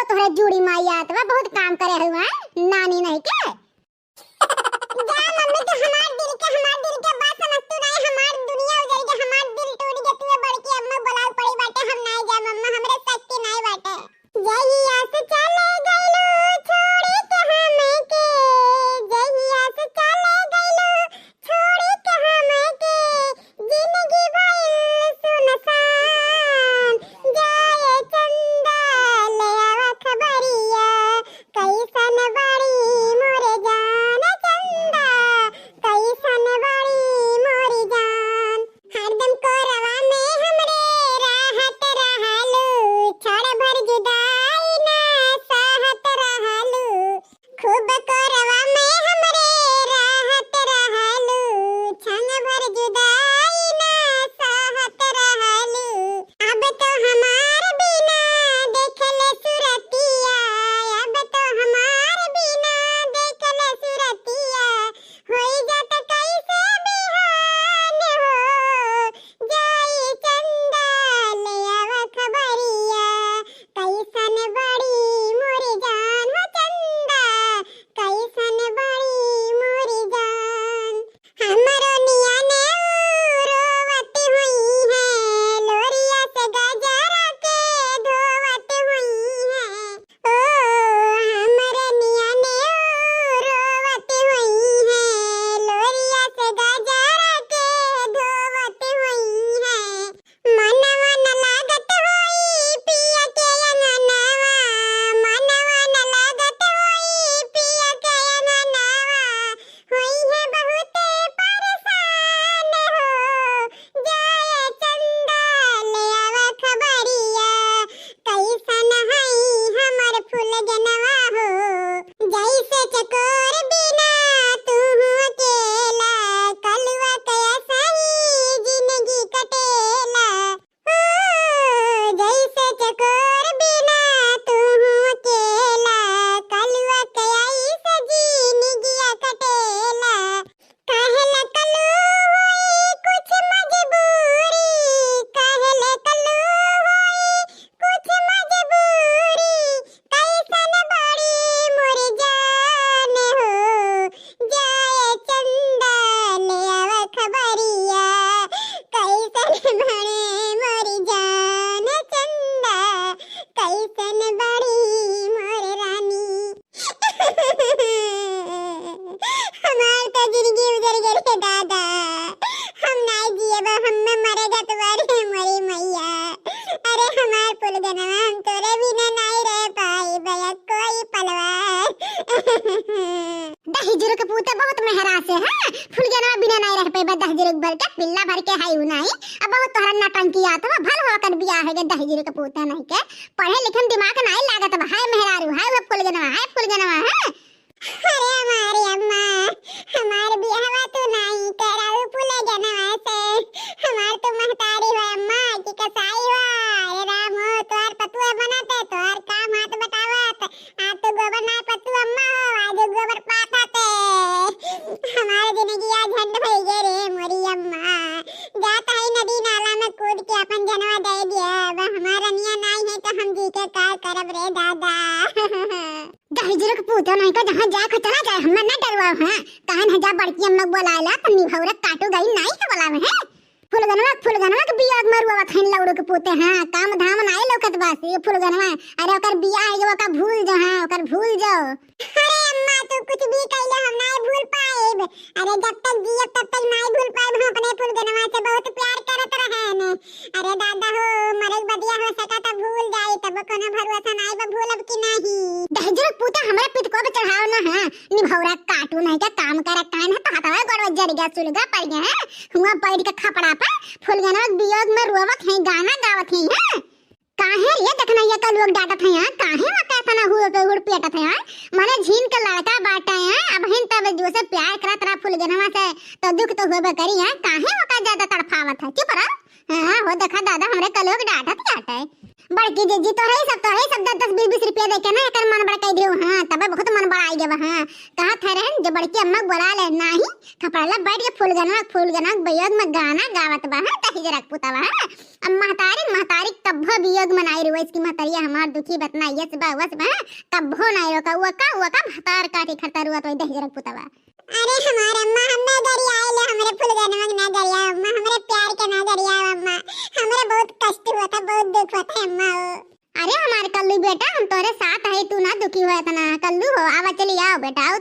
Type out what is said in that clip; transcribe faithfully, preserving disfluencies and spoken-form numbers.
तोहरे जूड़ी माई आत बा, बहुत काम करे हुआ है, नानी नहीं के। जा मम्मी, तू हमार दिल के, हमार दिल के बात समझ तू नहीं, हमार दुनिया उजड़ के, हमार दिल टूट के, तू बड़की अम्मा बुलाव पड़ी बाटे, हम नहीं जाए अम्मा, हमरे शक्ति नहीं बाटे। जहिया से चले गइलू छोड़ी के हमके, जहिया से चले गइलू छोड़ी के हमके, जिंदगी भइल सुनसान। जाए चंदा ले आवा खबरिया, कैसन बाड़ी मोरे जान। चंदा, कैसन बाड़ी मोरे जान। हरदम कोरवा में हमरे रहत रहलू, क्षण भर जुदाई ना सहत रहलू। खूब कोरवा में हमरे रहत रहलू, क्षण भर जुदाई ना सहत रहलू। अब तो हमार बिना देखले सुरतिया, अब तो हमार बिना देखले सुरतिया, होई जात कैसे बिहान हो। जाई चंदा ले आवा खबरिया, कैसन बाड़ी मोरे जान। हो चंदा, कैसन बाड़ी मोरे जान। हमरो नियने ऊ रोवत हुई है, लोरिया से गजरा के धोवत हुई है। ओ, हमरे नियने ऊ रोवत हुई है, लोरिया से गजरा के धोवत हुई है। मनवा न लागत होई पिया के अंगनवा, मनवा न लागत होई पिया के अंगनवा, होई है बहुते परेशान हो। जाए चंदा ले आवा खबरिया, कैसन हई हमर फुलगनवा हो। जैसे चकोर बिना तू अकेला, कलुआ के सही जिंदगी कटेला। ओ, जैसे चकोर बिना तू अकेला, कलुआ के ऐसे जिंदगिया कटेला। कहले कलू होई कुछ मजबूरी, कहले कलू होई कुछ मजबूरी, कैसन बाड़ी मोर जान हो। जाए चंदा ले आवा खबरिया, कैसन बाड़ी मोर जान। चंदा, कैसन बाड़ी मोर रानी। हमार तो जिंदगी उजर गई रे दादा, हम नाई जियब, हम में मरे गतवा रे मोरी मैया। अरे हमार फुलगनवा, हम तोरे बिना नाई रह पाइब कोई पलवा। दहिजरू के पूते बहुत मेहरा से, हाँ, फुलगनवा बिना नाई रह पाइब। दहिजरू भर के पिल्ला भर के हाई उनाई, अब बहुत तोहरा नटंकी आत बा, भल हो ओकर बियाह हो गए दहिजरू के पूते नहीं के। पढ़े लिखे में दिमाग नाई लागत बा। हाय मेहरारू, हाय वो फुलगनवा, हाय फुलगनवा, हाय। अरे हमारी अम्मा, हमार बियाहवा तू नाई कराऊ फुलगनवा से। हमार तू महतारी हो अम्मा कि कसाई हो। अरे राम हो, तोहार पतुआ बनत है, तोहार काम हाथ बटावत। आज तो गोबर ना पतू अम्मा हो, आज गोबर पाथत है। हमार जिंदगी आज झंड भई गे रे मोरी अम्मा। जात है नदी नाला में कूद के अपन जनवा दे दिया। अब हमार रनिया नाई है तो हम जी के का करब रे दादा। दहिजरू के पूते नहीं का, जहाँ जाए को चला जाए, हमें ना डरवाओ, हाँ। काहे न जा बड़की अम्मा बोलाए ला, तो निभौरा काटू गई नाई के बोलावे, हैं? फुलगनवा, फुलगनवा के बियाह में रुआवत हइन लौड़ू के पूते, हाँ। काम धाम नाई लौकत बस, ये फुलगनवा। अरे ओकर बियाह है, ओका भूल जाओ, हाँ, ओकर भूल जाओ। अरे अम्मा, तू कुछ भी कह ले, हम नाई भूल पाएब। अरे जब तक जियब तब तक नाई भूल पाएब, हम अपने फुलगनवा से बहुत प्यार करत रहे ने। अरे दादा हो, मरे के बदिया हो सका त भूल जाई, तब कोनो भरोसा नाई बा भूलब कि नाही। दहिजरू के पूता हमरा पितको पे चढ़ाओ ना, हाँ, निभौरा काटू नहीं का काम करे कान है, तो हथवा गोड़वा जर गया, सुलगा पड़ गया है, हुआ बैठ के खपड़ा पर फुलगनवा के वियोग में रोवत है, गाना गावत है, हाँ। काहे रे देखना ये का लोग डांटत है, हाँ, काहे वो कैसा ना हुआ पे हुड़ पेटत है, हाँ, मने झीन के लड़का बाटे, हाँ, अब हिन तब जो से प्यार करत रहा फुलगनवा से, तो दुख तो होबे करी, हाँ, काहे वो का ज्यादा तड़फावत है, चुप रह। हाँ हो, देखा दादा, हमरे कलुआ के डांटत काटे। बड़की जिज्जी, तोहरे सब, तोहरे सब दस दस बीस बीस रुपया देके ना एकर मन बड़ा कइ दियो। हाँ, तबे बहुत मन बड़ा आई गवा। हाँ, कहत है रहन, जब बड़की अम्मा के बोला ले, नाही, थपड़ला बैठ के फूलगनवा, फूलगनवा वियोग में गाना गावत बा। हाँ, दहिजरा के पुतवा। हाँ, अब महतारी, महतारी कब्बो वियोग में नाही रोइस कि महतरिया हमार दुखी बतना यस बा, वस बा। हाँ, कब्बो नाही रोका, वो का, वो का भतार काटी खरता रुआ तो दहिजरा के पुतवा। अरे हमार अम्मा, हम ना गरियाए ले, हमरे फुलगनवा के ना गरियाए अम्मा, हमरे प्यार के ना गरियाए अम्मा, हमरे बहुत कष्ट हुआ था, बहुत दुख हुआ था अम्मा हो। अरे हमार कल्लू बेटा, हम तोरे साथ है, तू ना दुखी हो इतना। कल्लू हो, आवा चली आओ बेटा, आओ